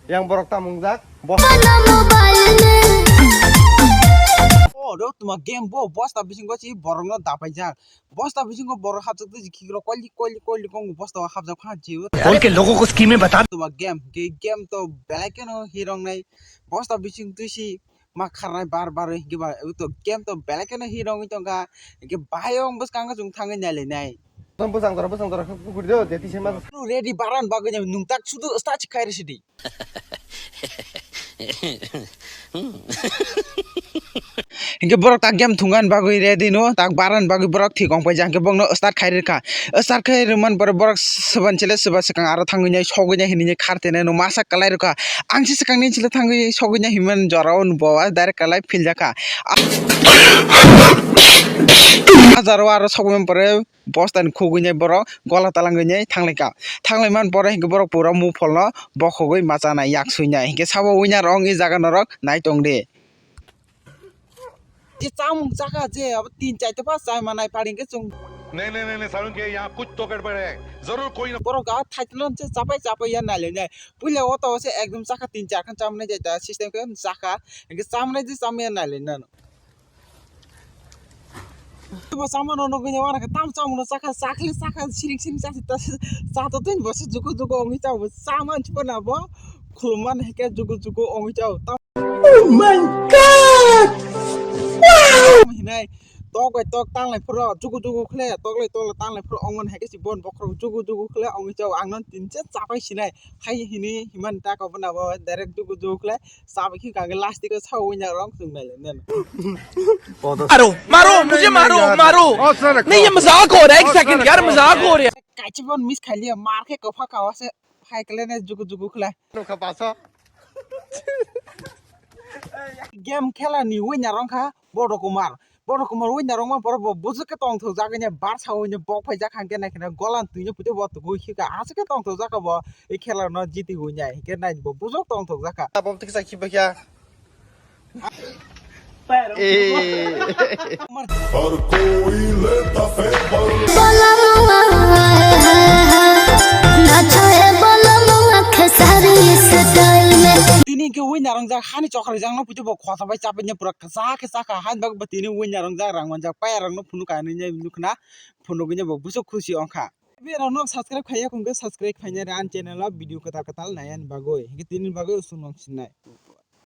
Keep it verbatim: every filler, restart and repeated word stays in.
Yang borok tamung jak. Bo. O do tuma game bo bosta bisingo si borok no dapai jak. Bosta bisingo borok hapjak twi khikro koili koili koili kong bosta o hapjak pha jiyo. खोल के लोगों को स्कीमें बता। Tuma game, ge game to belai keno hirong nai. Bosta bising twi si ma kharnai bar bar hingke ba to game to belai keno hirong tongkha. Hingke bayong bwskango chwng thangwi nailai nai. Bwsang jora, bwsang jora khe kukuri do, jeti se ma. Ready baran bagwi nung tak sudu start khairi sidi. Hingke borok tak game thungani bagwi ready no, tak baran bagwi borok thik ong paijak, hingke borokno start khairikha. Start khairikmani pore borok swbani chwla swba swkang aro thangwi nai sogwi nai hinwi khar tenai no masa kwlai rwkha. Ang se swkangni chwla thangwi sogwi nai hinmani jorao bo direct kwlai philjakha. A jorao aro sogwi mani pore bostani khugwi nai borok gola talangwi nai thanglaikha. Thanglaimani pore hingke borok pura mupholno bokhogwi machanai yak suinai. Hingke sabo winner ong e jaga norok nai tongdi. Je chamung chakha je abo tin chai tepa chai manai pari hingke chwng. नहीं, नहीं, नहीं, नहीं, सारुण के यहाँ कुछ तो गड़बड़ है। जरूर कोई ना। Borok a thaitwlano se chapai chapai ya nailainai. Puila o to se ekdom chakha tin char khan chamanai jai ta system khe chakha. Hingke chamanai je chamaya nailainai. Bo samano nugwi wana khe tam samano chakha, chakli chakha, siring siring chasi ta, cha to twi bo se juku juku ongwi cha bo saman chibana bo khulumani hwnkhe juku juku ongwi cha tam. Oh my God! Wow! Hinai tok bai tok tanglai phuru juku juku khle tok lai tok lai tanglai phuru ongmani hwnkhe si bon bokhorok juku juku khle ongwi cha ang no tin se chapai sinai hai hini himani ta ko bana bo direct juku juku khle. Sabai khe kage last dike sao winner rok chwng nailai neno. मारो, मारो, मुझे मारो, मारो। नहीं, ये मजाक हो रहा है, एक सेकंड यार, मजाक हो रहा है। Kaichi bon miss khai liya, mar khe kopha kawa se hai kle ne jugu jugu khle. Game khela ni winner rong kha Bodo Kumar. Bodo Kumar winner rong ma boro bo bujuk khe tongthok jagwi ne bar sao ne bok phai jak hangke nai khna golan twi ne pute bo tugui khika aswk khe tongthok jak bo. E khela no jiti hui nai hingke nai bo bujok tongthok jakha. Abo twi kisa khiba kya? Eh. Har koi leta favour. बोलो मुआ, हाय, हाय, हाय, हाय। नाचो ए बोलो मुआ, खेसारी style में। Tini ke winner wngjak hani chokra jang no putu bo khota bai chapai nya pura kisa kisa kha han bak ba tini winner wngjak rang manjak paya rang no phunu ka ni nya nukna phunu gini bo busu khusi ongkha. Bini rok no subscribe khaiya khungke subscribe khainai re ani channel o video kwtal kwtal nai ani bagwi. Hingke tini bagwi usung nong sinai.